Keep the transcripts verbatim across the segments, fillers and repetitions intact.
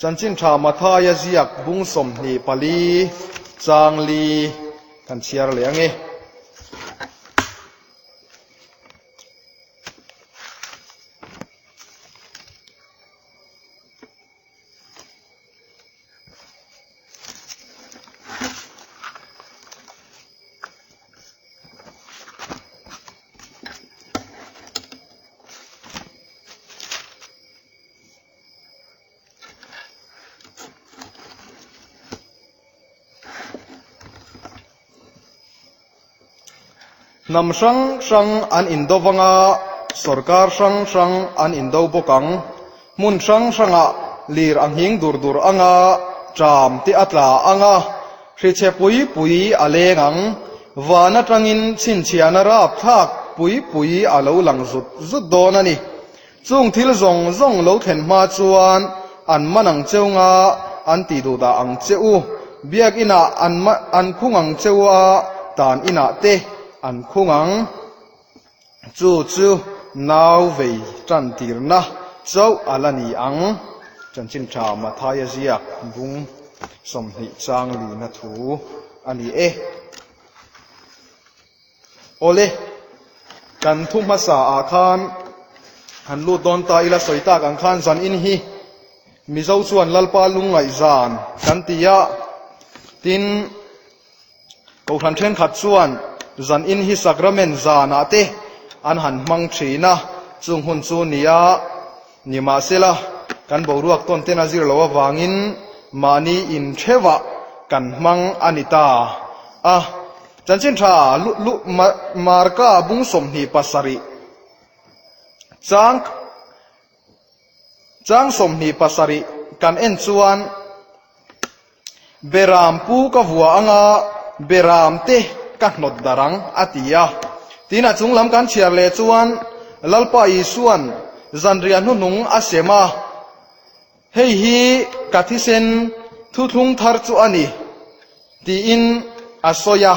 Chanchin Ṭha Mathaia ziak bung sawmhnih pali chang li kan chhiar leh ang e. Hnam hrang hrang an indo ang a, sawrkar hrang hrang an indo bawk ang. Hmun hrang hrangah lir a nghing dur dur ang a, ṭam te a tla ang a, hrichhe pui pui a leng ang. Van aṭangin chhinchhiahna rapthlak pui pui a lo lang zut zut dawn a ni. Chuong thil zawng zawng lo thlen hma chuan an man ang cheu nga, an tih duhdah ang cheu. Biak inah an ma-, an khung ang cheu a, tan inah te an khung ang. Chu chu nau vei ṭantirna chauh a la ni ang. Chanchin Ṭha Mathaia ziak bung sawmhnih chang lina thu a ni e. Awle, kan thu hmasa ah khan han lut dawn ta ila, sawi tak ang khan zanin hi Mizo chuan Lalpa lungngaih zan kan ti a, tin, Kohhran ṭhenkhat chuan zanin hi Sacrament zanah te an han hmang ṭhin a, chung hun chu nia, nimahsela, kan boruak tawnten a zir loh avangin mahni in ṭheuhah kan hmang a ni ta a. Chanchin Ṭha Lu-, Lu-, Ma-, Marka bung sawmhnih pasarih chang, chang sawmhnih pasarih kan en chuan, "Beram pu ka vua ang a, beram te ka hnawt darh ang," a ti a. Tin, a chung lam kan chhiar leh chuan Lalpa Isuan zanriah hnuhnung a sem a, "Hei hi ka thisen thuthlung thar chu a ni," tiin a sawi a.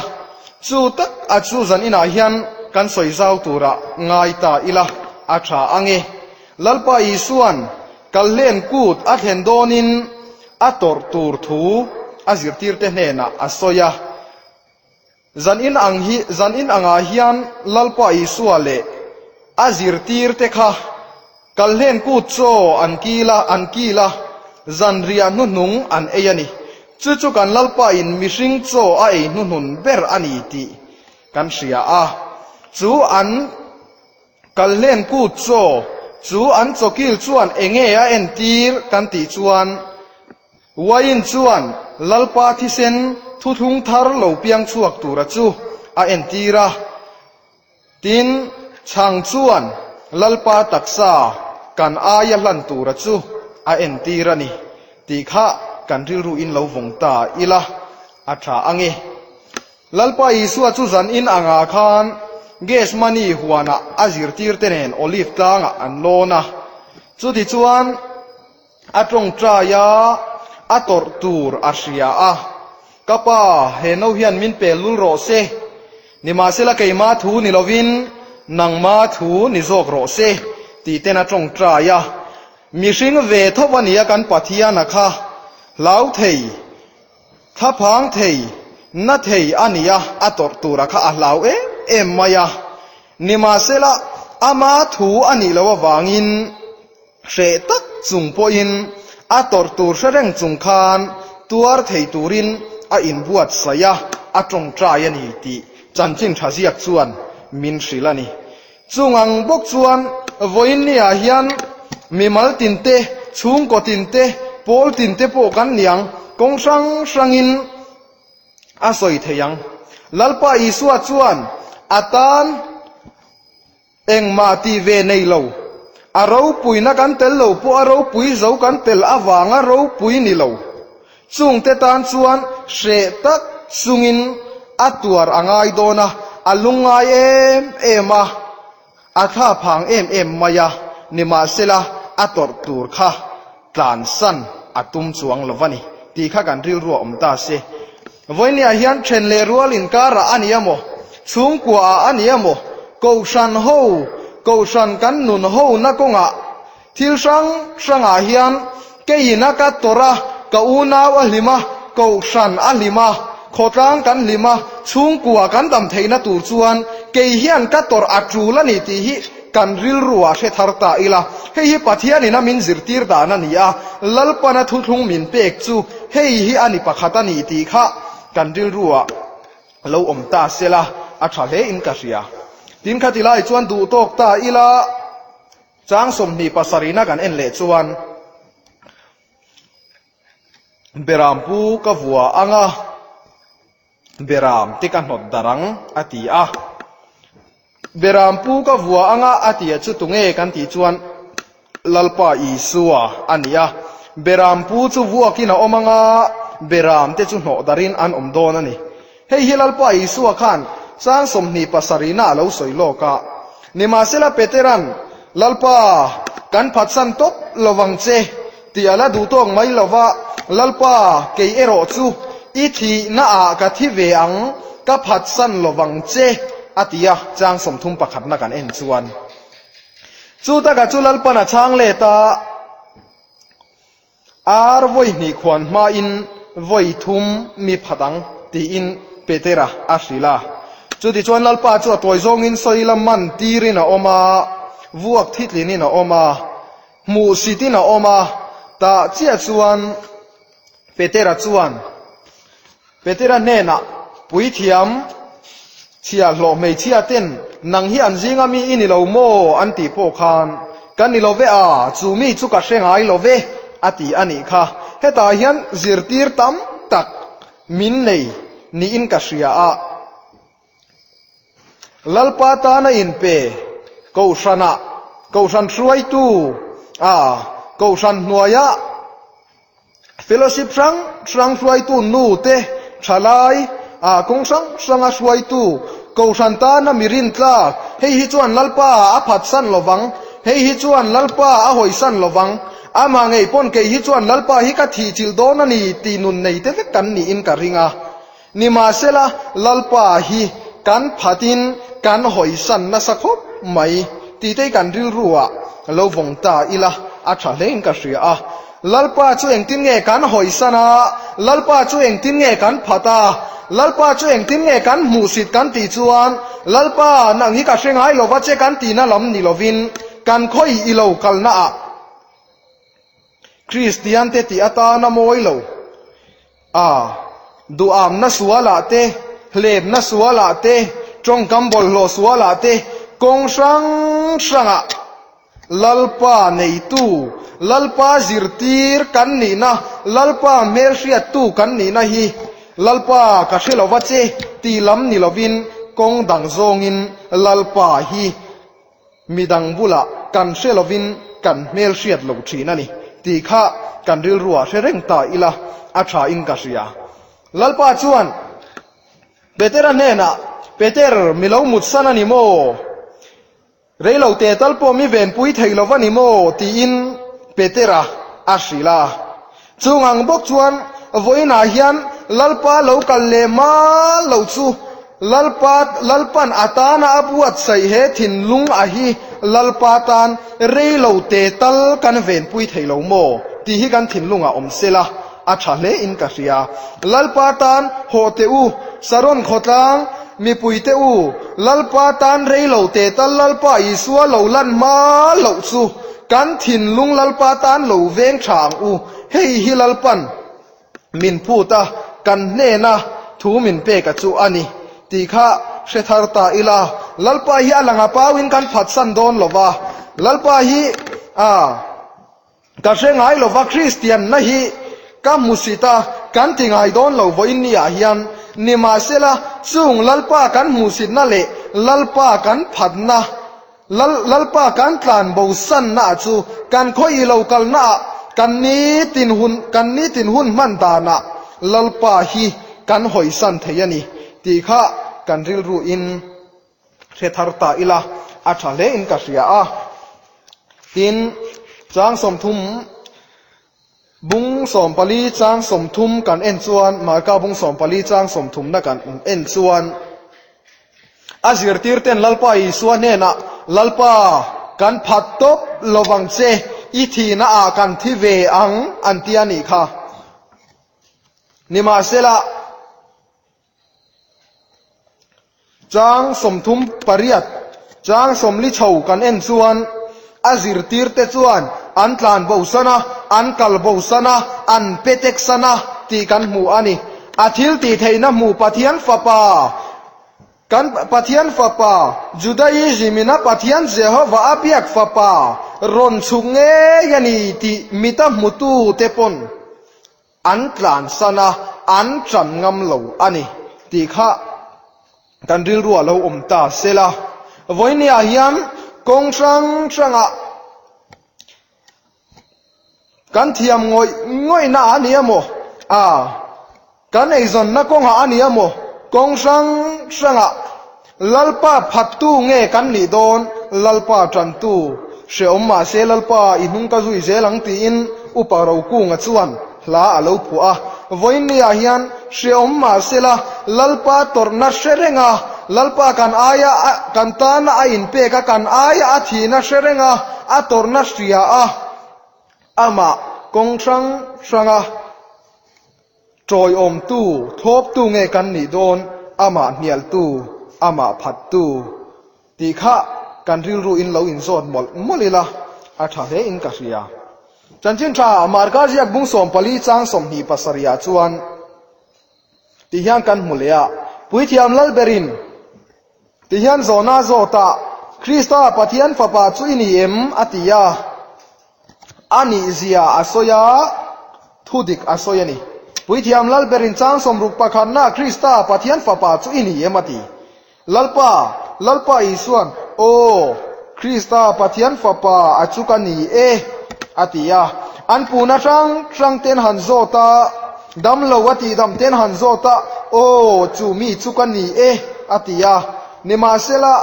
Chu tak a chu zaninah hian kan sawi zau tura ngai ta ila, a ṭha ang e. Lalpa Isuan kal hlen kut a thlen dawnin a tawrh tur thu a zirtirte hnenah a sawi a. Zanin ang hi, zanin angah hian Lalpa Isua leh a zirtirte kha kal hlen kut chaw an kil a, an kil a, zanriah hnuhnung an ei a ni. Chu chu kan Lalpa in mihring chaw a ei hnuhnung ber a ni tih kan hria a. Chu an kal hlen kut chaw, chu an chaw kil chuan eng nge a entir kan tih chuan, Uain chuan Lalpa thisen thuthlung thar lo piang chhuak tura chu a entir a, tin, chhang chuan Lalpa taksa kan aia hlan tura chu a entir a ni tih kha kan rilru in lo vawng ta ila, a ṭha ang e. Lalpa Isua chu zanin anga khan Gethsemani huanah a zirtirte nen Olive tlangah an lawn a. Chutichuan a ṭawngṭai a, a tawrh tur a hria a, "Ka Pa, he no hian min pel lul rawh se. Nimahsela, keima thu ni lovin nangma thu ni zawk rawh se," tih ten a ṭawngṭai a. Mihring ve tho a nia kan Pathiana kha. Hlau thei, thlaphang thei, na thei a nia, a tawrh tura kha a hlau em em mai a. Nimahsela, ama thu a nih loh avangin hreh tak chung pawhin a tawrh tur hre reng chung khan tuar thei turin a inbuatsaih a, a ṭawngṭai a ni tih Chanchin Ṭha ziak chuan min hrilh a ni. Chung ang bawk chuan vawiin niah hian mimal tin te, chhungkaw tin te, pawl tin te pawh kan ni ang, kawng hrang hrangin a sawi thei ang. Lalpa Isua chuan a tan engmah tih ve nei lo, a ropuina kan tel lo pawh, a ropui zo kan tel avanga ropui ni lo. Chungte tan chuan hreh tak chungin a tuar a ngai dawn a, a lungngai em em a, a thlaphang em em mai a, nimahsela, a tawrh tur kha tlansan a tum chuang lo a ni tih kha kan rilru a awm ta se. Vawiin niah hian ṭhen leh rual inkara a ni emaw, chhungkuaah a ni emaw, kohhran ho, kohhran kan nun hona kawngah thil hrang hrangah hian Kei ina ka tawrh a, ka unau a hlim a, kohran a hlim a, khawtlang kan hlim a, chhungkua kan dam theina tur chuan kei hian ka tawrh a tul a ni tih hi kan rilruah hre thar ta ila. Hei hi Pathianin a min zirtir dan a ni a, Lalpan a thuthlung min pek chu hei hi a ni pakhat a ni tih kha kan rilruah lo awm ta sela, a ṭha hle in ka hria. Tin khati lai chuan duh tawk ta ila, chang sawmhnih pasarihna kan en leh chuan, "Beram pu ka vua anga, beram te ka hnawt darh ang," a ti a. "Beram pu ka vua anga," a ti a chu tunge kan tih chuan, Lalpa Isua a ni a. Beram pu chu vuakin a awm anga, beram te chu hnawh darhin an awm dawn a ni. Hei hi Lalpa Isua khan chang sawmhnih pasarihna a lo sawi lawk a. Nimahsela Peteran, "Lalpa, kan phatsan tawp lo vang che," ti a la duh tawk mai lo va, "Lalpa, kei erawh chu i thihnaah ka thi ve ang, ka phatsan lo vang che," a ti a, chang sawmthum pakhatna kan en chuan. Chu taka chu Lalpan a chhang let a, "Ar vawi hnih khuan hmain vawi thum mi phat ang," tiin Petera a hrilh a. Chutichuan Lalpa chu a tawi zawngin sawi la man tirin a awm a, vuak thitlinin a awm a, hmuhsitin a awm a, tah chiah chuan Petera chuan Petera hnenah, "Puithiam chhiahhlawh hmeichhia ten, 'Nang hi an zinga mi i ni lo maw?' an tih pawh khan, 'Ka ni lo ve a, chu mi chu ka hre ngai lo ve,' a ti a nih kha." Hetah hian zirtir tam tak min nei niin ka hria a. Lalpa tana inpe, kohranah, kohran hruaitu, a, kohran hnuaia fellowship hrang hrang hruaitu nu te, ṭhalai, a, kawng hrang hranga hruaitu, kohran tana mi rintlak, hei hi chuan Lalpa a phatsan lo vang, hei hi chuan Lalpa a hawisan lo vang, ama ngei pawn kei hi chuan Lalpa hi ka thih chilh dawn a ni tih nun nei te vek kan niin ka ring a. Nimahsela, Lalpa hi kan phatin kan hawisan nasa khawp mai tih te kan rilruah lo vawng ta ila, a ṭha hlein ka hria a. Lalpa chu engtin nge kan hawisan a, Lalpa chu engtin nge kan phat a, Lalpa chu engtin nge kan hmuhsit kan tih chuan, "Lalpa, nang hi ka hre ngai lo va che," kan tihna lam ni lovin, kan khawi i lo kalnaah Kristian te tih atana mawi lo. A, duhamna sualah te, hlepna sualah te, ṭawngkam bawlhhlawh sualah te, kawng hrang hrangah Lalpa neitu, Lalpa zirtir kan nihna, Lalpa hmelhriattu kan nihna hi, "Lalpa, ka hre lo va che," tih lam ni lovin, kawng dang zawngin Lalpa hi midang bula kan hre lovin kan hmelhriat lo ṭhin a ni tih kha kan rilruah hre reng ta ila, a ṭhain ka hria. Lalpa chuan Petera hnenah, "Peter, mi lo mutsan a ni maw? Rei lo te tal pawh mi venpui thei lo va ni maw?" tiin Petera a hrilh a. Chung ang bawk chuan vawiinah hian Lalpa lo kal leh hma lo chu, Lalpa, Lalpan a tana a buatsaih he thinlung a hi Lalpa tan rei lo te tal kan venpui thei lo maw tih hi kan thinlungah awm sela, a ṭha hlein ka hria. Lalpa tan hawh teh u, Saron khawtlang mipui te u, Lalpa tan rei lo te tal Lalpa Isua lo lan hma loh chu kan thinlung Lalpa tan lo veng ṭha ang u. Hei hi Lalpan min phut a, kan hnena thu min pek a chu a ni tih kha hre thar ta ila. Lalpa hi a langa pauin kan phatsan dawn lo va. Lalpa hi, a, ka hre ngai lo va, Kristianna hi ka hmusit a, kan ti ngai dawn lo vawiin niah hian. Nimahsela, chung Lalpa kan hmusitna leh Lalpa kan phatna, Lal, Lalpa kan tlan bosanna chu kan khawi i lo kalna ah kan nitin hun, kan nitin hun hman dana Lalpa hi kan hawisan thei a ni tih kha kan rilruin hre thar ta ila, a ṭha hlein ka hria a. Tin, chang sawmthum, bung sawmpali chang sawmthum kan en chuan, Marka bung sawmpali chang sawmthumna kan en chuan, a zirtirten Lalpa Isua hnena, "Lalpa, kan phat tawp lo vang che, i thina a kan thi ve ang, an ti a ni kha. Nimahsela, chang sawmthum pariat, chang sawmli chau kan en chuan, a zirtirte chuan an tlan bosan a, an kal bosan a, an petek san a tih kan hmu a ni. A thil tih theihna hmu Pathian Fapa, kan Pathian Fapa, Judaism-in a Pathian Jehova a biak Fapa, rawn chhuk ngei a ni tih mita hmutute pawn an tlan san a, an ṭan ngam lo a ni tih kha kan rilruah lo awm ta sela. Vawinia hian kawng hrang hranga kan thiam ngawih ngawihna a ni emaw, a, kan eizawnna kawnga a ni emaw, kawng hrang hranga Lalpa phattu nge kan nih dawn, Lalpa ṭantu hreawm, mahse, Lalpa i hnung ka zui zel ang, tiin Upa Rokunga chuan hla a lo phuah a. Vawinia hian hreawm, mahsela, Lalpa tawrhna hre renga, Lalpa kan aia, a, kan tana a inpeka, kan aia a thina hre renga, a tawrhna hria a, amah kawng hrang hranga ṭawiawmtu, thlawptu nge kan nih dawn, amah hnialtu, amah phattu tih kha kan rilruin lo inzawt mawlh mawlh ila, a ṭha hle in ka hria. Chanchin Ṭha Marka ziak bung sawmpali chang sawmhnih pasarihah chuan ti hian kan hmu leh a, puithiam lal berin ti hian zawna zawta, Krista Pathian Fapa chu i ni em? a ti a. A nih zia a sawi a, thudik a sawi a ni. Puithiam lal berin chang sawmruk pakhatna, Krista Pathian Fapa chu i ni em? a ti. Lalpa, Lalpa Isuan, aw, Krista Pathian Fapa a chu ka ni e, a ti a. An puna hrang hrang ten han zawt a, damlo a tih dam ten han zawt a, aw, chu mi chu ka ni e, a ti a. Nimahsela,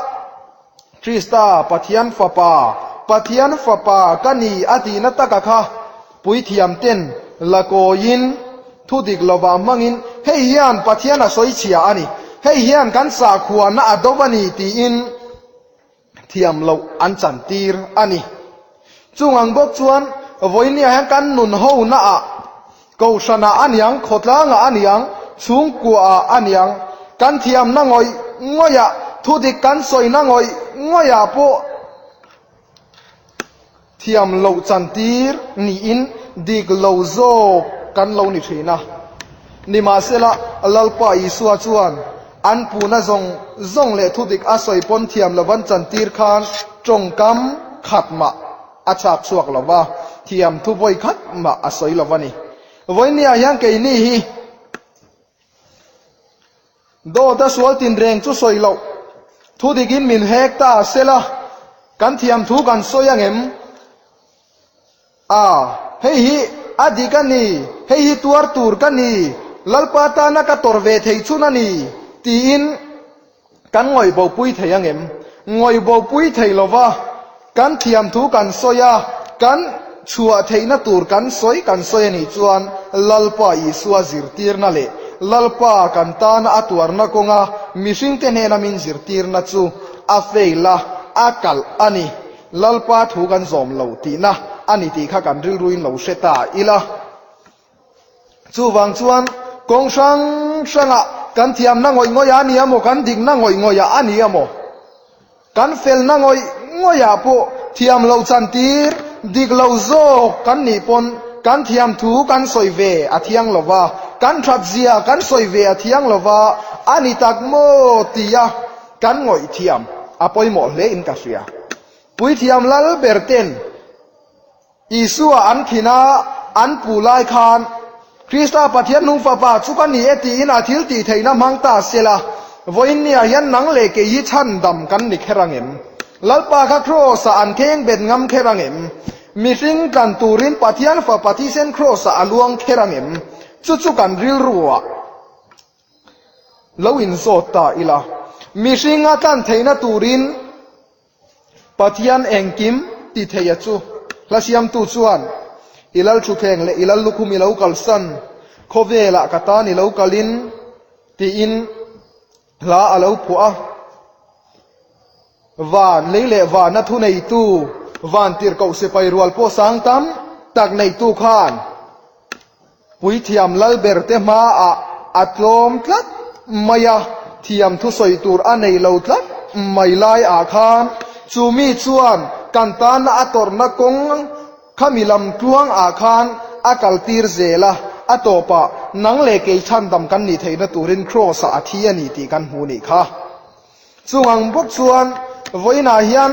Krista Pathian Fapa, Pathian Fapa ka ni a tihna taka kha puithiam ten la kawiin thudik lova hmangin, hei hian Pathian a sawi chhia a ni, hei hian kan sakhuana a do a ni, tiin thiam loh an chantir a ni. Chung ang bawk chuan, vawinia hian kan nun hona ah, kohhranah a ni ang, khawtlangah a ni ang, chhungkuaah a ni ang, kan thiamna ngawih ngawihah, thudik kan sawina ngawih ngawihah pawh thiam loh chantir niin dik lo zawk kan lo ni ṭhin a. Nimahsela, Lalpa Isua chuan an puna zawng zawng leh thudik a sawi pawn thiam lo an chantir khan ṭawngkam khat mah a chhak chhuak lo va, thiam thu vawi khat mah a sawi lo va ni. Vawinia hian keini hi dawta sual tinreng chu sawi loh, thudikin min hek ta sela, kan thiam thu kan sawi ang em? A, hei hi a dik a ni, hei hi tuar tur ka ni, Lalpa tana ka tawrh ve thei chhun a ni, tiin kan ngawih bopui thei ang em? Ngawih bopui thei lo va, kan thiam thu kan sawi a, kan chhuah theihna tur kan sawi, kan sawi a nih chuan, Lalpa Isua zirtirna leh Lalpa kan tana a tuarna kawnga mihringte hnena min zirtirna chu a fail a, a kalh a ni. Lalpa thu kan zawm lo tihna a ni tih kha kan rilruin lo hre ta ila. Chuvang chuan kawng hrang hrangah kan thiamna ngawih ngawihah a ni emaw, kan dikna ngawih ngawihah a ni emaw, kan felna ngawih ngawihah pawh thiam lo chantir, dik lo zawk kan nih pawn kan thiam thu kan sawi ve a thiang lo va, kan ṭhat zia kan sawi ve a thiang lo va, a ni tak maw tia kan ngawih thiam a pawimawh hle in ka hria. Puithiam lal ber ten Isua an khin a, an pu lai khan, Krista Pathian hnung fapa chu ka ni e, tiin a thil tih theihna hmang ta sela, vawinia hian nang leh kei hi chhandam kan ni kher ang em? Lalpa kha cross-a an kheng bet ngam kher ang em? Mihring tlan turin Pathian fapa thisen cross-a a luang kher ang em? Chu chu kan rilruah lo inzawt ta ila. Mihringa tlan theihna turin Pathian engkim ti thei a chu. Hla siamtu chuan, "I lal ṭhutthleng leh i lal lukhum i lo kalsan, khawvelah ka tan i lo kalin," tiin hla a lo phuah a. Van, lei leh vana thuneitu, Vantirko sipai rual pawh sang tam tak neitu khan puithiam lal berte hmaah a tlawm tlat mai a, thiam thusawi tur a nei lo tlat mai lai a khan, chu mi chuan kan tan a tawrhna kawng khami lam tluang a khan a kaltir zel a, a tawpah nang leh kei chhandam kan nih theihna turin cross-ah a thi a ni tih kan hmu ni kha. Chung ang bawk chuan vawiinah hian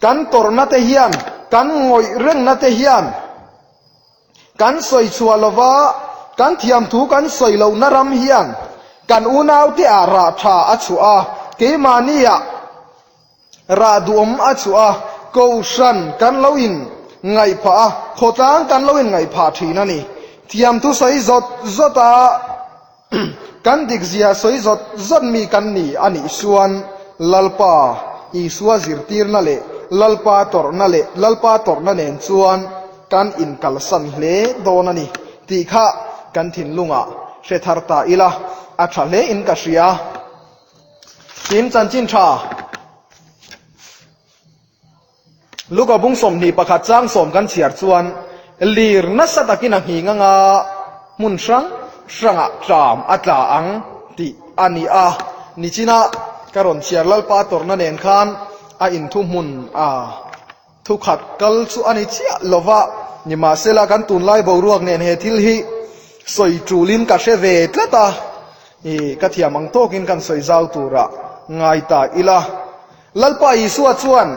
kan tawrhna te hian, kan ngawih rengna te hian, kan sawi chhuah lova, kan thiam thu kan sawi lohna ram hian kan unaute ah rah ṭha a chhuah a, keimahniah rah duhawm a chhuah a, kohhran kan lo inngaihphah a, khawtlang kan lo inngaihphah ṭhin a ni. Thiam thu sawi zawt zawt a, kan dikzia sawi zawt zawt mi kan ni a nih chuan, Lalpa Isua zirtirna leh Lalpa tawrhna leh Lalpa tawrhna nen chuan kan inkalsan hle dawn a ni tih kha kan thinlungah hre thar ta ila, a ṭha hle in ka hria. Tin, chanchin ṭha Luka bung sawmhnih pakhat chang sawm kan chhiar chuan, lir nasa takin a nghing anga, hmun hrang hrangah ṭam a tla ang tih a ni a. Nichina ka rawn chhiar Lalpa tawrhna nen khan a inthumhmun a thu khat kal chu a ni chiah lo va. Nimahsela, kan tunlai boruak nen he thil hi sawi tulin ka hre ve tlat a. I, ka thiam ang tawkin kan sawi zau tura ngai ta ila. Lalpa Isua chuan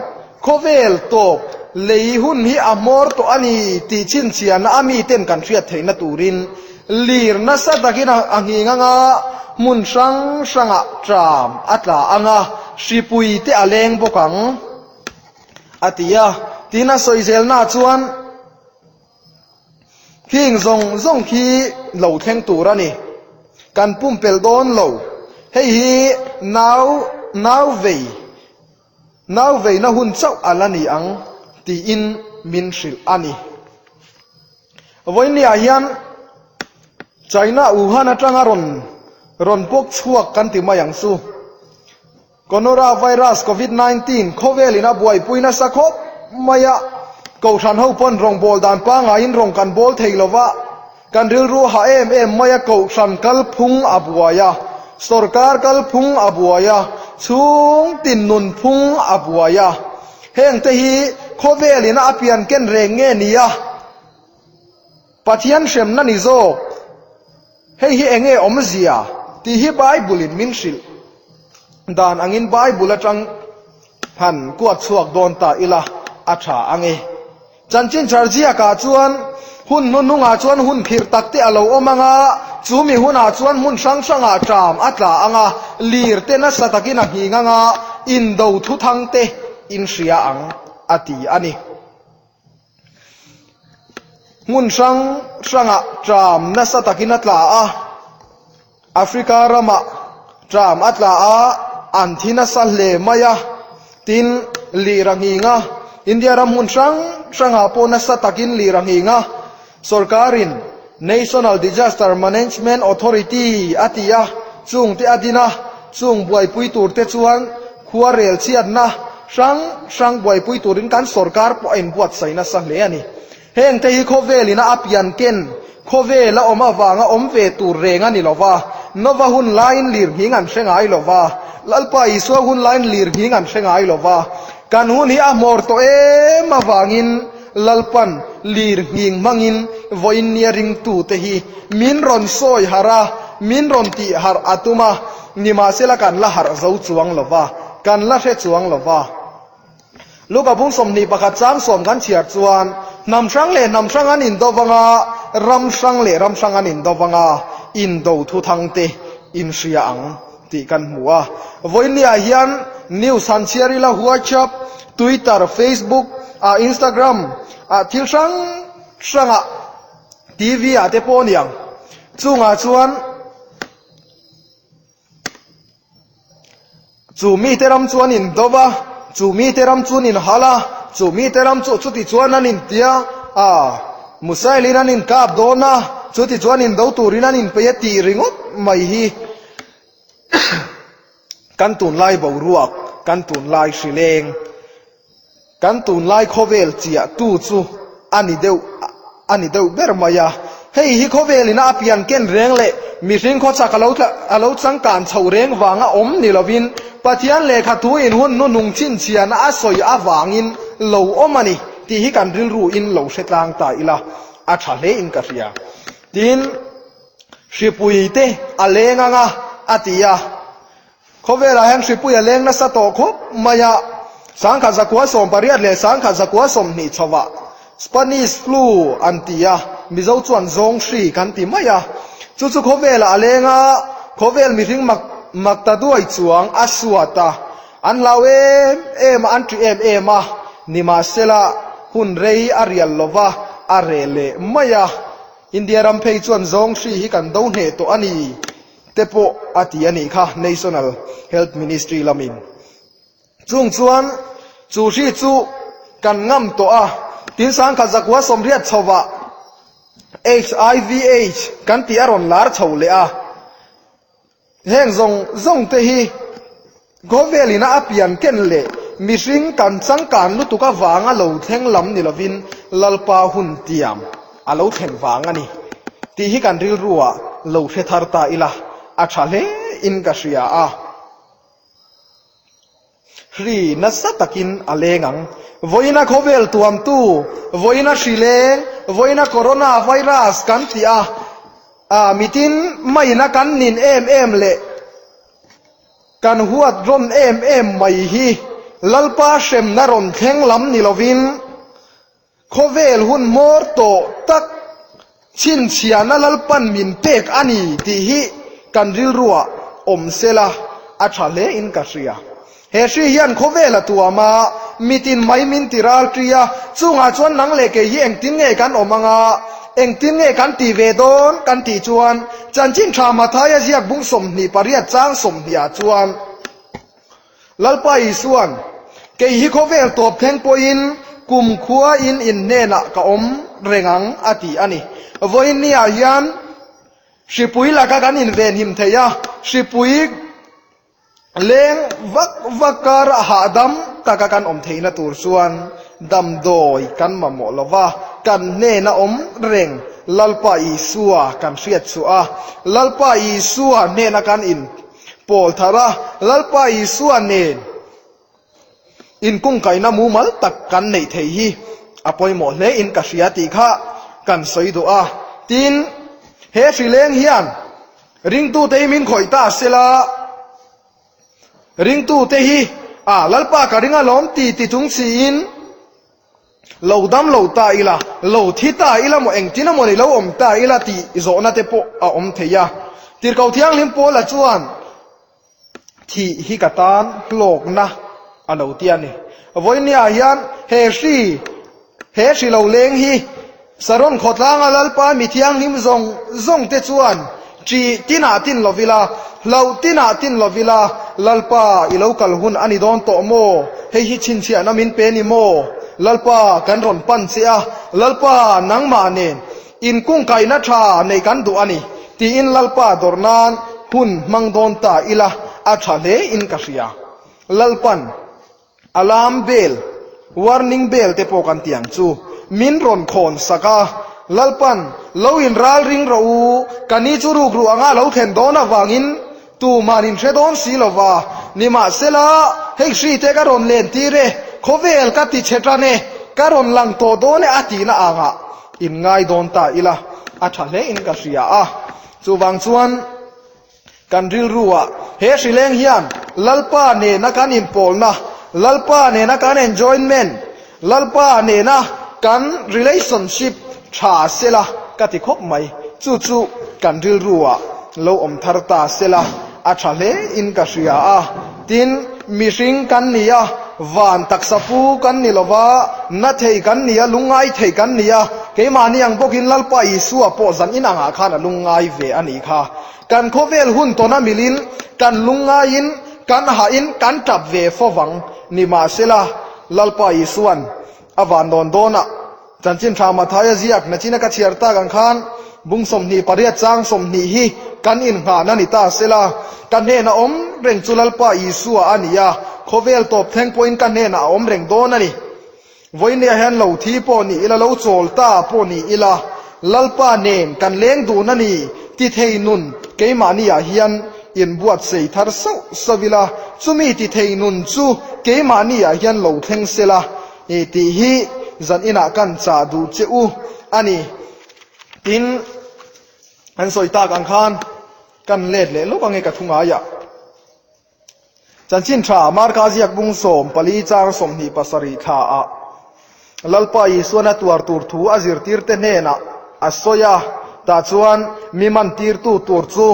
khawvel tawp lei hun hi a hmawr tawh a ni tih chhinchhiahna a miten kan hriat theihna turin, lir nasa takin a, a nghing anga, hmun hrang hrangah ṭam a tla anga, hripui te a leng bawk ang a ti a. Tina sawi zelna chuan, khing zawng zawng khi lo thleng tur a ni. Kan pumpelh dawn lo. Hei hi nau, nau vei, nau veina hun chauh a la ni ang tiin min hrilh a ni. Vawiinah hian China Wuhan aṭanga rawn, rawn pawk chhuak kan ti mai ang chu. Coronavirus covid nineteen khawvelin a buaipui nasa khawp mai a. Kohhran ho pawn rawngbawl dan pangngaiin rawng kan bawl thei lo va. Kan rilru a ha em em mai a, kohhran kalphung a buai a. Sawrkar kalphung a buai a. Chhungtin nunphung a buai a. Hengte hi khawvelin a pian ken reng nge ni a. Pathian hremna ni zawk. Hei hi eng nge awmzia? Tih hi Bible-in min hrilh dan angin Bible aṭang han kuat chhuak dawn ta ila a ṭha ang e. Chanchin ṭha ziakah chuan hun hnuhnungah chuan hun phir tak te a lo awm anga, chu mi hunah chuan hmun hrang hrangah ṭam a tla anga, lir te nasa takin a nghing anga, indo thuthang te in hria ang a ti a ni. Hmun hrang hrangah ṭam nasa takin a tla a, Africa ramah ṭam a tla a, an thi nasa hle mai a, tin lir a nghing a, India ram hmun hrang hrangah pawh nasa takin lir a nghing a, sawrkarin National Disaster Management Authority a ti a, chungte a din a, chung buaipui tur te chuan khuarel chhiatna hrang hrang buaipui turin kan sawrkar pawh a inbuatsaih nasa hle a ni. Hengte hi khawvelin a pian ken, khawvela awm avanga awm ve tur reng a ni lo va. Nova hun laiin lir nghing an hre ngai lo va. Lalpa Isua hun laiin lir nghing an hre ngai lo va. Kan hun hi a hmawr tawh em avangin Lalpan lir nghing hmangin vawiin nia ringtute hi min rawn sawi harh a, min rawn tih harh a tum a, nimahsela kan la harh zo chuang lo va, kan la hre chuang lo va. Luka bung sawmhnih pakhat chang sawm kan chhiar chuan, hnam hrang leh hnam hrang an indo vanga, ram hrang leh ram hrang an indo vanga, indo thuthang te in hria ang tih kan hmu a. Vawiin niah hian news han chhiar ila WhatsApp, Twitter, Facebook, a Instagram, a thil hrang hranga T V ah te pawh ni ang. Chungah chuan chu mite ram chuan indo va, chu mite ram chuan inhal a, chu mite ram chu chuti chuan an intia, a, missile-in an inkap dawn a, chuti chuan indo turin an inpe a tih ringawt mai hi. Kan tunlai boruak, kan tunlai hrileng, kan tunlai khawvel chiahtu chu a ni deuh, a ni deuh ber mai a. Hei hi khawvelin a pian ken reng le mihring khawchak a lo tla-, a lo changkan chho reng vanga awm ni lovin, Pathian lekha thuin hun nunung chhinchhiahna a sawi avangin lo awm a ni tih hi kan rilruin lo hre tlang ta ila, a ṭha hle in ka hria. Tin, hripui te a leng ang a, a ti a. Khawvelah hian hripui a leng nasa tawh khawp mai a. Sangkhat zakua sawmpariat leh sangkhat zakua sawmhnih chhovah Spanish flu an ti a, Mizo chuan zawng hri kan ti mai a. Chu chu khawvelah a leng a, khawvel mihring mak-, maktaduai chuang a suat a. An hlau em em a, an ṭi em em a. Nimahsela, hun rei a rial lova, a reh leh mai a. India ram phei chuan zawng hri hi kan do hneh tawh a ni te pawh a ti a nih kha, National Health Ministry lamin. Chung chuan chu hri chu kan ngam tawh a, tin sangkhat zakua sawmriat chhovah H I V H kan tih a rawn lar chho leh a. Heng zawng zawng te hi khawvelin a pian ken leh mihring kan changkan lutuk avanga lo thleng lam ni lovin, Lalpa hun tiam a lo thlen vang a ni tih hi kan rilruah lo hre thar ta ila, a ṭha hle in ka hria a. Hri nasa takin a leng ang. Vawiina khawvel tuamtu, vawiina hri leng, vawiina coronavirus kan ti a, a, mitin maina kan nin em em leh kan huat rawn em em mai hi Lalpa hremna rawn thleng lam ni lovin, khawvel hun hmawr tawh tak chhinchhiahna Lalpan min pek a ni tih hi kan rilruah awm sela, a ṭha hle in ka hria. He hri hian khawvel a tuam a, mitin mai min ti ral ṭi a, chungah chuan nang leh kei hi engtin nge kan awm ang a, engtin nge kan ti ve dawn kan tih chuan, Chanchin Ṭha Mathaia ziak bung sawmhnih pariat chang sawmhnih ah chuan, Lalpa Isuan, kei hi khawvel tawp thleng pawhin kumkhuain in hnenah ka awm reng ang, a ti a ni. Vawiin niah hian hripui laka kan invenhim thei a, hripui leng vak vak kara hahdam taka kan awm theihna tur chuan damdawi kan mamawh lova, kan hnena awm reng Lalpa Isua kan hriat suh a, Lalpa Isua hnena kan in pawl thar a, Lalpa Isua nen inkungkaina mumal tak kan neih thei hi a pawimawh hle in ka hria tih kha kan sawi duh a. Tin, he hri leng hian ringtute hi min khawih ta sela, ringtute hi, a, Lalpa ka ring alawm ti, ti chung siin, lo dam lo ta ila, lo thi ta ila maw, engtin emaw ni lo awm ta ila tih zawhna te pawh a awm thei a. Tirhkoh Thianghlim Paula chuan thih hi ka tan hlawkna a lo ti a ni. Vawiin niah hian he hri, he hri lo leng hi Saron khawtlanga Lalpa mi thianghlim zawng zawng te chuan ṭih tinah tin lo ila, hlauh tinah tin lo ila, Lalpa i lo kal hun a ni dawn tawh maw? Hei hi chhinchhiahna min pe ni maw? Lalpa kan rawn pan che a, Lalpa nangmah nen inkungkaina ṭha nei kan duh a ni, tiin Lalpa dawr nan hun hmang dawn ta ila, a ṭha hle in ka hria. Lalpan alarm bell, warning bell te pawh kan tih ang chu, min rawn khawn sak a. Lalpan lo inralring rawh u, ka ni chu rukru anga lo thlen dawn avangin tuman in hre dawn si lova. Nimahsela, hei hri te ka rawn len tir e, khawvel ka ti chhe tan e, ka rawn lang tawh dawn e a tihna angah in ngai dawn ta ila, a ṭha hle in ka hria a. Chuvang chuan kan rilruah he hri leng hian Lalpa nena kan inpawlna, Lalpa nena kan enjoyment, Lalpa nena kan relationship ṭha sela ka ti khawp mai. Chu chu kan rilruah lo awm thar ta sela, a ṭha hle in ka hria a. Tin, mihring kan ni a, van taksa pu kan ni lova, na thei kan ni a, lungngai thei kan ni a. Keimahni ang bawkin Lalpa Isua pawh zanin angah khan a lungngai ve a ni kha. Kan khawvel hun tawna milin kan lungngaiin, kan hahin, kan ṭap ve fo vang. Nimahsela, Lalpa Isuan a van dawn dawnah Chanchin Ṭha Mathaia ziak nachina ka chhiar tak ang khan, bung sawmhnih pariat chang sawmhnih hi kan innghahna ni ta sela, ka hnena awm reng chu Lalpa Isua a ni a, khawvel tawp thleng pawhin ka hnena a awm reng dawn a ni. Vawinia hian lo thi pawh ni ila, lo chawl ta pawh ni ila, Lalpa nen kan leng dun a ni ti thei nun keimahniah hian inbuatsaih thar sauh sauh ila, chumi ti thei nun chu keimahniah hian lo thleng sela, e, tih hi zaninah kan chah duh che u a ni. Tin, an sawi tak ang khan kan let leh lawk ang e ka thungaiah. Chanchin Ṭha Marka ziak bung sawm pali chang sawmhnih pasarih thla-ah Lalpa Isuan a tuar tur thu a zirtirte hnenah a sawi a, tah chuan mi man tirtu tur chu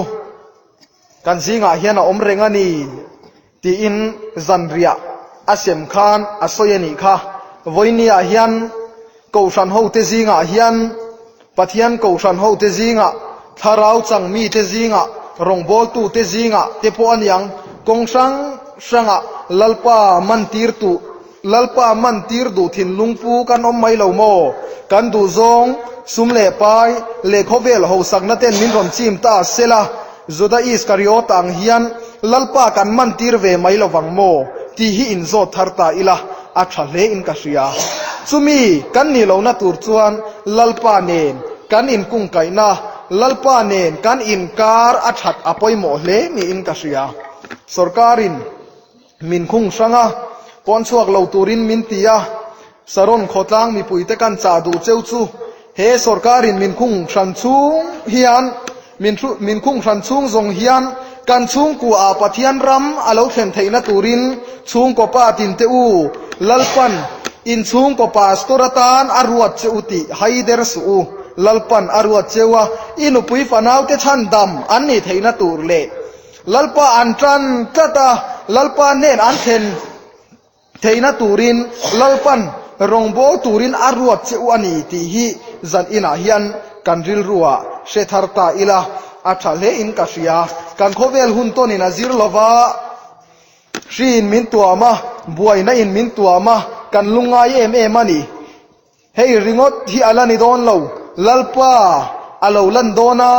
kan zingah hian a awm reng a ni, tiin zanriah a sem khan a sawi a nih kha. Vawinia hian kohhran hote zingah hian, Pathian kohhran hote zingah, thlarau chang mite zingah, rawngbawltute zingah te pawh a ni ang, kawng hrang hrangah Lalpa man tirtu, Lalpa man tir duh thinlung pu kan awm mai lo maw? Kan duh zawng, sum leh pai, leh khawvel hausakna ten min rawn chim ta sela, Juda Iskariot ang hian Lalpa kan man tir ve mai lo vang maw? Tih hi inzawt thar ta ila, a ṭha hle in ka hria. Chumi kan nih lohna tur chuan Lalpa nen kan inkungkaihna, Lalpa nen kan inkar a ṭhat a pawimawh hle niin ka hria. Sorkarin min khung hrang a, pawn chhuak lo turin min ti a, Saron khawtlang mipuite kan chah duh cheu chu, he sorkarin min khung hran chhung hian, min hru-, min khung hran chhung zawng hian kan chhungkuaah Pathian ram a lo thlen theihna turin chhungkaw pa tin te u, Lalpan in chhungkaw pastor atan a ruat che u tih haider suh u, Lalpan a ruat che u a, i nupui fanaute chhandam an ni theihna tur leh Lalpa an ṭan tlat a, Lalpa hnen an thlen theihna turin Lalpan rawngbawl turin a ruat che u a ni tih hi zaninah hian kan rilruah hre thar ta ila, a ṭha hle in ka hria. Kan khawvel hun tawnin a zir lo va, hriin min tuam a, buainain min tuam a, kan lungngai em em a ni. Hei ringawt hi a la ni dawn lo, Lalpa a lo lan dawn a.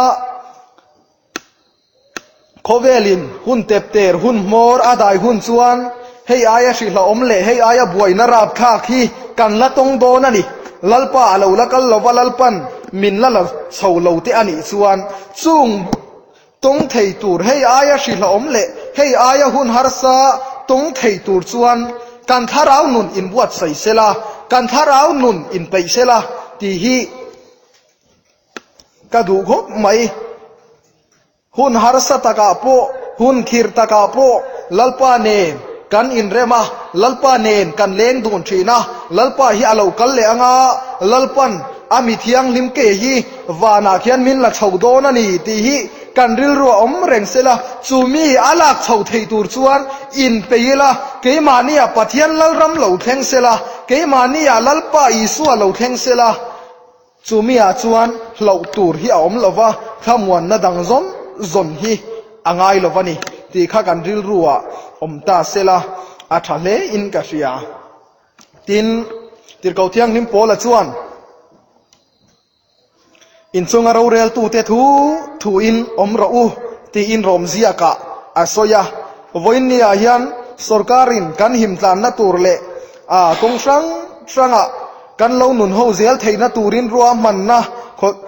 Khawvelin hun tepter, hun hmawr a dai hun chuan hei aia hrilhawm leh hei aia buaina rapthlak hi kan la tawng dawn a ni. Lalpa a lo la kal lo va, Lalpan min la la chho lo te a nih chuan, chung tawng thei tur hei aia hrilhawm leh hei aia hun harsa tawng thei tur chuan kan thlarau nun inbuatsaih sela, kan thlarau nun inpeih sela tih hi ka duh khawp mai. Hun harsa takah pawh, hun khir takah pawh, Lalpa nen kan inrem a, Lalpa nen kan leng dun ṭhin a, Lalpa hi a lo kal leh anga, Lalpan a mi thianghlim ke hi vanah khian min la chho dawn a ni tih hi kan rilruah awm reng sela, chu mi a lak chho thei tur chuan inpei ila, keimahniah Pathian lalram lo thleng sela, keimahniah Lalpa Isua lo thleng sela. Chu miah chuan hloh tur hi a awm lo va, thlamuanna dang zawn zawn hi a ngai lo va ni tih kha kan rilruah awm ta sela, a ṭha hle in ka hria. Tin, Tirhkoh Thianghlim Paula chuan, in chunga roreltute thu, thu in awm rawh u, tiin Rom ziakah a sawi a. Vawinia hian sorkarin kan him tlanna tur leh, a, kawng hrang hrangah kan lo nun ho zel theihna turin ruahmanna khaw-,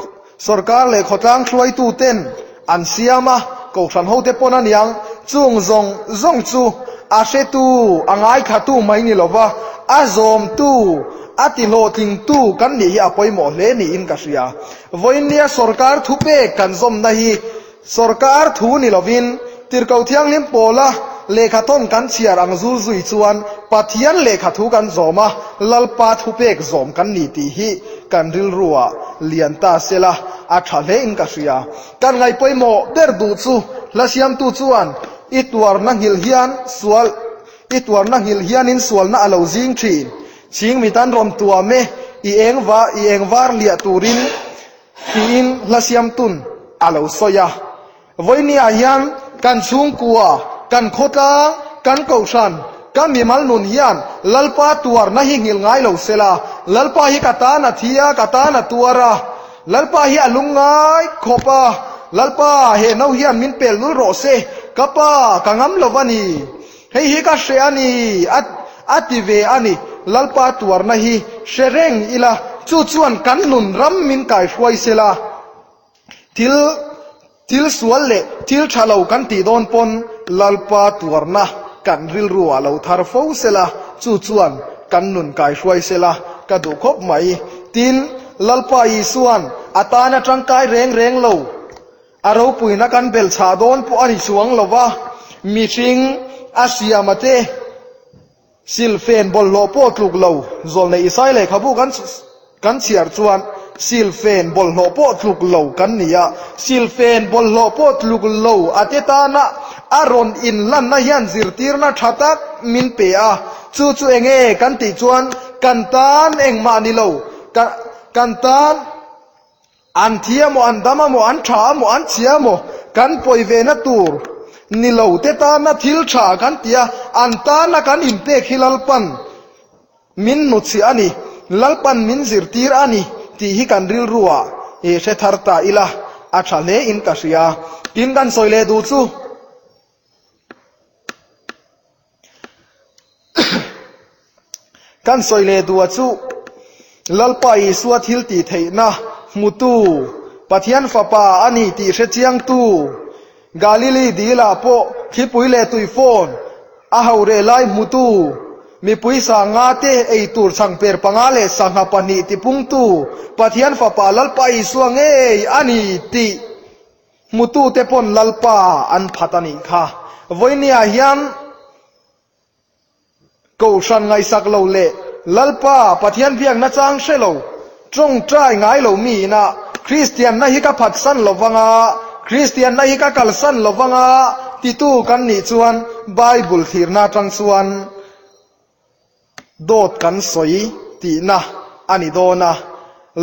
sorkar leh khawtlang hruaituten an siam a, kohhran hote pawn a ni ang. Chung zawng zawng chu a hretu, a ngaithlatu mai ni lo va, a zawmtu, a tihlawhtlingtu kan nih hi a pawimawh hle niin ka hria. Vawinia sorkar thupek kan zawmna hi sorkar thu ni lovin, Tirhkoh Thianghlim Paula lehkhathawn kan chhiar ang zul zui chuan Pathian lehkha thu kan zawm a, Lalpa thupek zawm kan ni tih hi kan rilruah lian ta sela, a ṭha hle in ka hria. Kan ngai pawimawh ber duh chu, hla siamtu chuan, i tuarna nghilh hian sual, i tuarna nghilh hian in sualna a lo zing ṭhin. Chhing mit an rawn tuam e, i eng va-, i eng var liah turin, tiin hla siamtun a lo sawi a. Vawinia hian kan chhungkua, kan khawtlang, kan kohhran, kan mimal nun hian Lalpa tuarna hi nghilh ngai lo sela, Lalpa hi ka tan a thi a, ka tan a tuar a, Lalpa hi a lungngai khawp a, Lalpa, he no hian min pel lul rawh se, ka pa, ka ngam lo va ni. Hei hi ka hre a ni, a, a ti ve a ni. Lalpa tuarna hi hre reng ila, chu chuan kan nun ram min kaihruai sela. Thil, thil sual leh thil ṭha lo kan tih dawn pawn Lalpa tuarna kan rilruah lo thar fo sela, chu chuan kan nun kaihruai sela ka duh khawp mai. Tin, Lalpa Isuan a tana ṭangkai reng reng lo, a ropuina kan belchhah dawn pawh a ni chuang lo va, mihring a siam a te, silfen bawlhhlawh pawh tluk lo, Zawlnei Isai lehkhabu kan, kan chhiar chuan silfen bawlhhlawh pawh tluk lo kan ni a, silfen bawlhhlawh pawh tluk lo a te tana a rawn inlanna hian zirtirna ṭha tak min pe a, chu chu eng nge kan tih chuan kan tan engmah ni lo, ka, kan tan an thi emaw, an dam emaw, an ṭha emaw, an chhia emaw, kan pawi ve na tur ni lo te tana thil ṭha kan ti a, an tana kan inpek hi Lalpan min hnutchhiah a ni, Lalpan min zirtir a ni tih hi kan rilruah, e, hre thar ta ila, a ṭha hle in ka hria. Tin, kan sawi leh duh chu, kan sawi leh duh chu, Lalpa Isua thil tih theihna hmutu, Pathian Fapa a ni tih hre chiangtu, Galili dilah pawh thlipui leh tuifawn a hau reh lai hmutu, mipui sangha te ei tur chhangper panga leh sangha pahnih tipungtu, Pathian Fapa Lalpa Isua ngei a ni tih hmutute pawn Lalpa an phat a nih kha. Vawinia hian kohhran ngaihsak lo leh Lalpa Pathian biakna chang hre lo, ṭawngṭai ngai lo mi ina, Kristianna hi ka phatsan lo vang a, Kristianna hi ka kalsan lo vang a, titu kan nih chuan Bible thlirna aṭang chuan dawt kan sawi tihna a ni dawn a.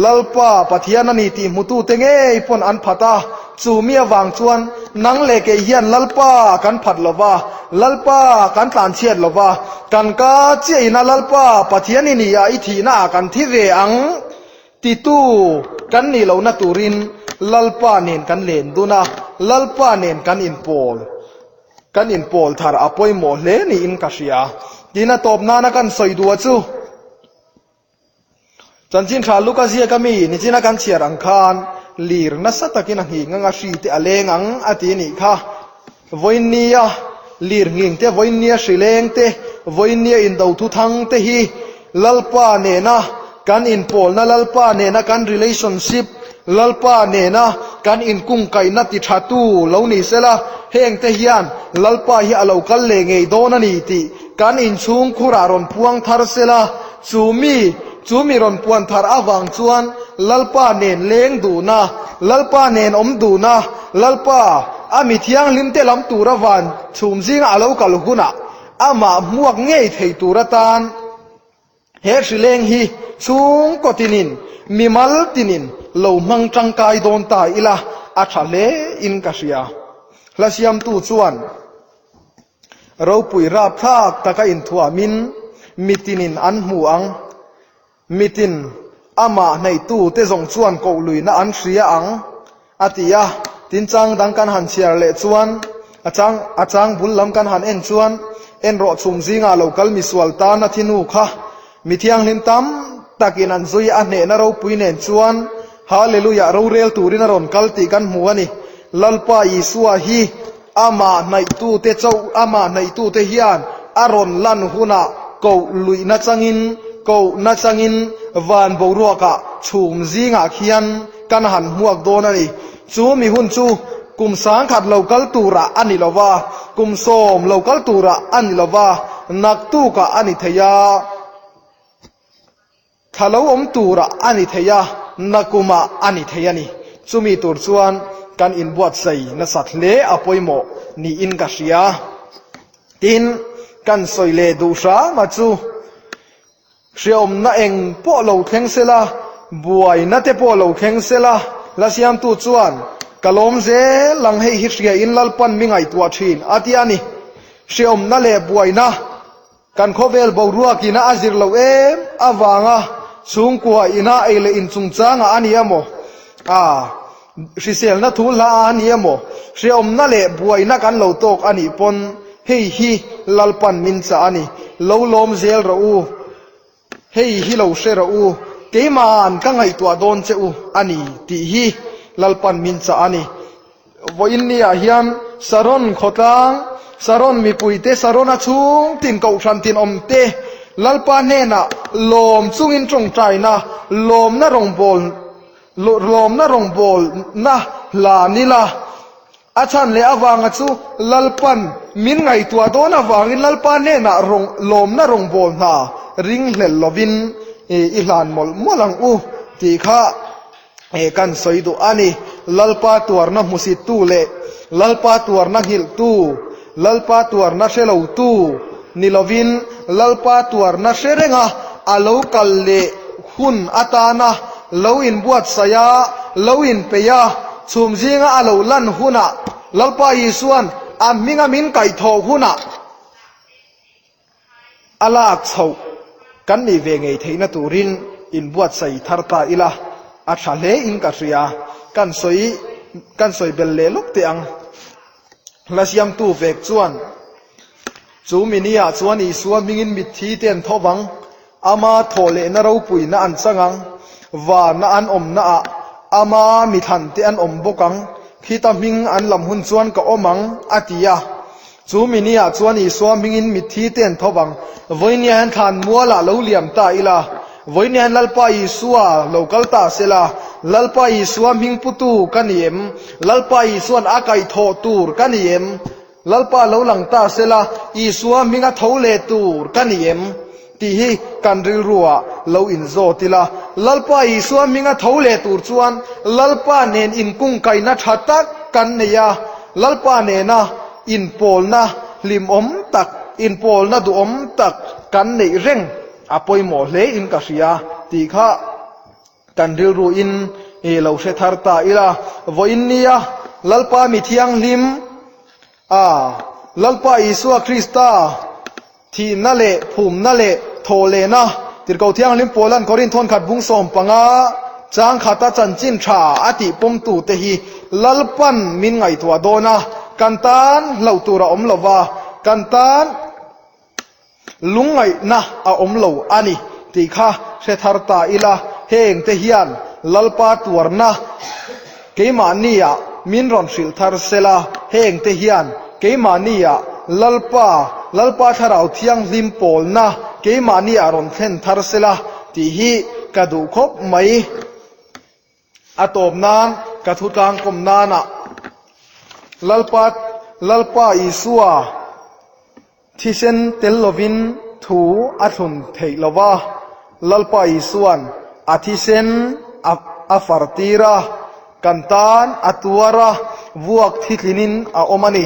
Lalpa Pathian a ni tih hmutute ngei pawn an phat a, chu mi avang chuan nang leh kei hian Lalpa kan phat lo va, Lalpa kan tlanchhiat lo va, kan ka chiah ina Lalpa Pathian i ni a, i thihna a kan thi ve ang titu kan nih lohna turin Lalpa nen kan len dun a, Lalpa nen kan inpawl, kan inpawl thar a pawimawh hle niin ka hria. Tin, a tawp nana kan sawi duh chu, Chanchin Ṭha Luka ziaka mi nichina kan chhiar ang khan, lir nasa takin a nghing ang a, hri te a leng ang a ti nih kha. Vawinia lir nghing te, vawinia hri leng te, vawinia indo thuthang te hi Lalpa nena kan inpawlna, Lalpa nena kan relationship, Lalpa nena kan inkungkaihna ti ṭhatu lo ni sela, heng te hian Lalpa hi a lo kal leh ngei dawn a ni tih kan inchhungkhurah rawn puang thar sela, chu mi, chu mi rawn puan thar avang chuan Lalpa nen leng duhna, Lalpa nen awm duhna, Lalpa a mi thianghlim te lam tura van chhum zinga a lo kal hunah amah hmuak ngei thei tur atan, he hri leng hi chhungkaw tinin, mimal tinin lo hmang ṭangkai dawn ta ila, a ṭha hle in ka hria. Hla siamtu chuan ropui rapthlak taka inthuamin mitinin an hmu ang, mitin ama hnaihtute zawng chuan kohluina an hria ang, a ti a. Tin, chang dang kan han chhiar leh chuan, a chang, a chang bul lam kan han en chuan, en rawh, chhum zinga lo kal misual tana thinu kha mi thianghlim tam takin an zui a, hnehna ropui nen chuan Hallelujah rorel turin a rawn kal tih kan hmu a ni. Lalpa Isua hi ama hnaihtute chau, ama hnaihtute hian a rawn lan hunah kohluina changin, kohna changin van boruakah chhum zingah khian kan han hmuak dawn a ni. Chu mi hun chu kum sangkhat lo kal tura a ni lo va, kum sawm lo kal tura a ni lo va, naktukah a ni thei a. Thla lo awm tura a ni thei a, nakuma a ni thei a ni. Chumi tur chuan kan inbuatsaih nasat hle a pawimawh niin ka hria. Tin, kan sawi leh duh hram a chu, hreawmna eng pawh lo thleng sela, buaina te pawh lo thleng sela, hla siamtu chuan, "Ka lawm zel ang, hei hi hria in Lalpan mi ngaihtuah ṭhin," a ti a ni. Hreawmna leh buaina kan khawvel boruak ina a zir lo em avanga, chhungkua ina ei leh in chungchanga a ni emaw, a, hriselna thu hla a ni emaw, hreawmna leh buaina kan lo tawk a nih pawn, hei hi Lalpan min chah a ni. Lo lawm zel rawh u. hei hi lo hre rawh u, keiman ka ngaihtuah dawn che u a ni tih hi Lalpan min chah a ni. Vawiin niah hian Saron khawtlang, Saron mipuite, Sarona chhung tin, kohhran tin awm te, Lalpa hnenah lawm chungin ṭawngṭaina, lawmna rawngbawl, lo-, lawmna rawngbawlna hlan ila. A chhan leh avanga chu Lalpan min ngaihtuah dawn avangin Lalpa hnenah rawng-, lawmna rawngbawl hna ring hlel lovin, e, i hlan mawlh mawlh ang u tih kha, e, kan sawi duh a ni. Lalpa tuarna hmusittu leh Lalpa tuarna nghilhtu, Lalpa tuarna hre lotu ni lovin, Lalpa tuarna hre renga a lo kal leh hun atana lo inbuatsaia, lo inpeia, chhum zinga a lo lan huna, Lalpa Isuan a hminga min kaihthawh huna a lak chhoh kan nih ve ngei theihna turin inbuatsaih thar ta ila, a ṭha hle in ka hria. Kan sawi, kan sawi bel leh lawk teh ang. Hla siamtu vek chuan, chu mi niah chuan Isua hmingin mitthi te an tho ang, ama thawhlehna ropuina an chang ang, vana an awmnaah ama mi thlan te an awm bawk ang, khita hming an lam hun chuan ka awm ang, a ti a. Chu mi niah chuan Isua hmingin mitthi te an tho ang, vawinia hian thlan mualah lo liam ta ila, vawinia hian Lalpa Isua lo kal ta sela, Lalpa Isua hming putu ka ni em? Lalpa Isuan a kaihthawh tur ka ni em? Lalpa lo lang ta sela, Isua hminga tho leh tur ka ni em? Tih hi kan rilruah lo inzawt ila. Lalpa Isua hminga tho leh tur chuan Lalpa nen inkungkaina ṭha tak kan nei a, Lalpa nena inpawlna hlimawm tak, inpawlna duhawm tak kan neih reng a pawimawh hle in ka hria tih kha kan rilruin, e, lo hre thar ta ila. Vawiin nia Lalpa mi thianghlim, a, Lalpa Isua Krista thihna leh phumna leh thawhlehna, Tirhkoh Thianghlim Paulan Korinth khat bung sawm panga chang khata chanchin ṭha a tih pawmtute hi Lalpan min ngaihtuah dawn a, kan tan hlauh tur a awm lo va, kan tan lungngaihna a awm lo a ni tih kha hre thar ta ila. Heng te hian Lalpa tuarna keimahniah min rawn hrilh thar sela, heng te hian keimahniah Lalpa, Lalpa Thlarau Thianghlim pawlna keimahniah rawn thlen thar sela tih hi ka duh khawp mai. A tawp nan ka thu tlang kawm nana Lalpa, Lalpa Isua thisen tel lovin thu a thlun theih lo va. Lalpa Isuan a thisen a, a far tir a, kan tan a tuar a, vuak thitlinin a awm a ni.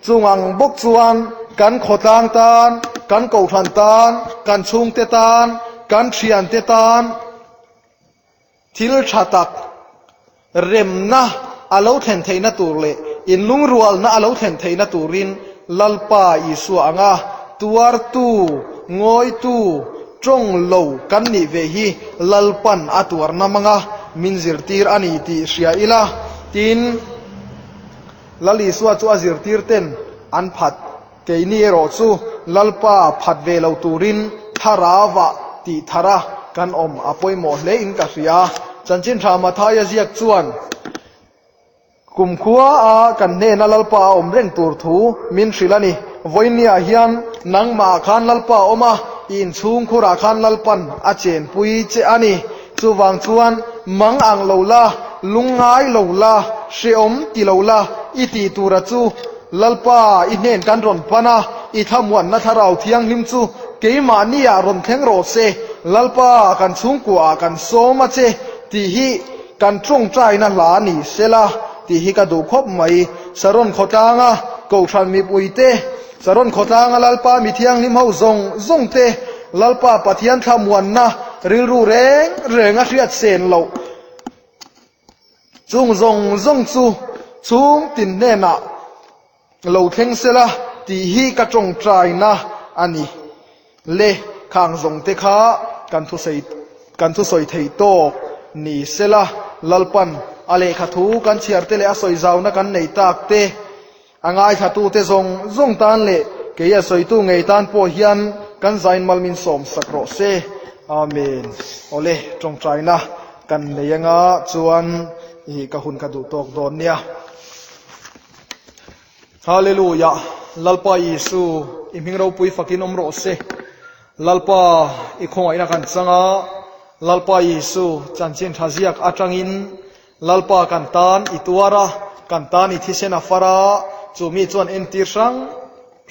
Chung ang bawk chuan kan khawtlang tan, kan kohhran tan, kan chhungte tan, kan ṭhiante tan, thil ṭha tak remna a lo thlen theihna tur leh inlungrualna a lo thlen theihna turin Lalpa Isua anga tuartu, ngawitu, ṭawng lo kan nih ve hi Lalpan a tuarna hmanga min zirtir a ni tih hria ila. Tin, Lal Isua chu a zirtirten an phat keini erawh chu Lalpa phat ve lo turin thlarauva tih thara kan awm a pawimawh hle in ka hria. Chanchin Ṭha Mathaia ziak chuan, kumkhua a kan hnena Lalpa a awm reng tur thu min hrilh a ni. Vawinia hian nangmah khan Lalpa a awm a, i inchhungkhurah khan Lalpan a chenpui che a ni. Chuvang chuan mang ang lo la, lungngai lo la, hrehawm ti lo la, i tih tura chu Lalpa i hnen kan rawn pan a, i thlamuanna Thlarau Thianghlim chu keimahniah rawn thleng rawh se, Lalpa kan chhungkuaah kan sawm a che, tih hi kan ṭawngṭaina hla a ni sela, tih hi ka duh khawp mai. Saron khawtlanga kohhran mipuite, Saron khawtlanga Lalpa mi thianghlim ho zawng zawng te, Lalpa Pathian thlamuanna rilru reng renga hriat sen loh chung zawng zawng chu chhungtin hnenah lo thleng sela tih hi ka ṭawngṭaina a ni. Le, khang zawng te kha kan thusawi, kan thusawi thei tawk ni sela, Lalpan a lehkha thu kan chhiar te leh a sawi zauna kan nei tak te, a ngaithlatute zawng zawng tan leh kei a sawitu ngei tan pawh hian kan zainmal min sawm sak rawh se. Amen. Awle, ṭawngṭaina kan nei anga chuan i ka hun ka duh tawk dawn nia. Hallelujah. Lalpa Isu, i hming ropui fakin awm rawh se. Lalpa, i khawngaihna kan changa, Lalpa Isu, chanchin ṭha ziak aṭangin, Lalpa kan tan i tuar a, kan tan i thisen a far a, chu mi chuan entir hrang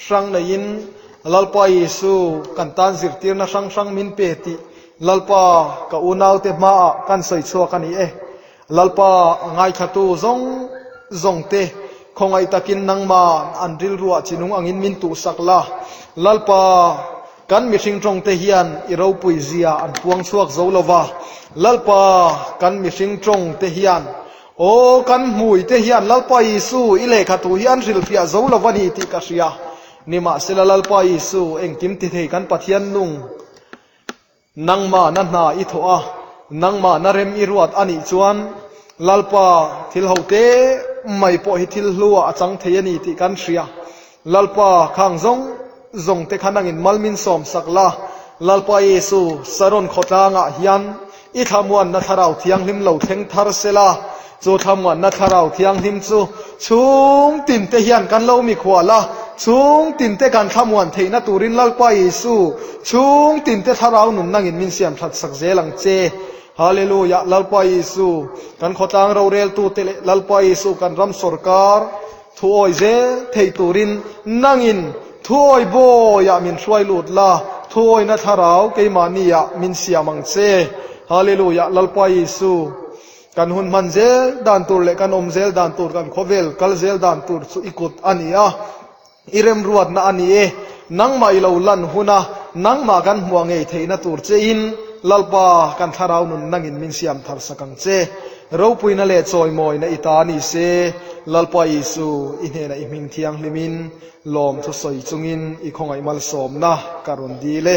hrang neiin, Lalpa Isu, kan tan zirtirna hrang hrang min pe tih, Lalpa, ka unaute hmaah kan sawi chhuak a ni e. Lalpa, a ngaithlatu zawng zawng te, khawngaih takin nangma an rilruah chinung angin min tuhsak la. Lalpa, kan mihring ṭawng te hian i ropui zia an puang chhuak zo lo va. Lalpa, kan mihring ṭawng te hian, aw, kan hmui te hian Lalpa Isu i lehkha thu hi an hrilhfiah zo lo va ni tih ka hria. Nimahsela Lalpa Isu, engkim ti thei kan Pathian nung, nangma na hna i thawh a, nangma na rem i ruat a nih chuan, Lalpa, thil ho te mai pawh hi thil hluah a chang thei a ni tih kan hria. Lalpa, khang zawng zawng te kha nangin mal min sawm sak la. Lalpa Isu, Saron khawtlangah hian i thlamuanna Thlarau Thianghlim lo thleng thar sela. Chu thlamuanna Thlarau Thianghlim chu chhung tin te hian kan lo mi khual a, chhung tin te kan thlamuan theihna turin Lalpa Isu, chhung tin te Thlarau nun nangin min siam ṭhat sak zel ang che. Hallelujah, Lalpa Isu, kan khawtlang roreltu te leh Lalpa Isu, kan ram sawrkar thu awi zel thei turin nangin thu awi bawiah min hruai lut la, thu awina Thlarau keimahniah min siam ang che. Hallelujah, Lalpa Isu, kan hun hman zel dan tur leh kan awm zel dan tur, kan khawvel kal zel dan tur chu i kut a ni a. I remruatna a ni e, nangmah i lo lan huna, nangmah kan hmuh ngei theihna tur chein, Lalpa, kan thlarau nun nangin min siam thar sak ang che. Ropuina leh chawimawina i ta ni se, Lalpa Isu, i hnena i hming thianghlimin lawmthu sawi chungin i khawngaih malsawmna ka rawn dil e.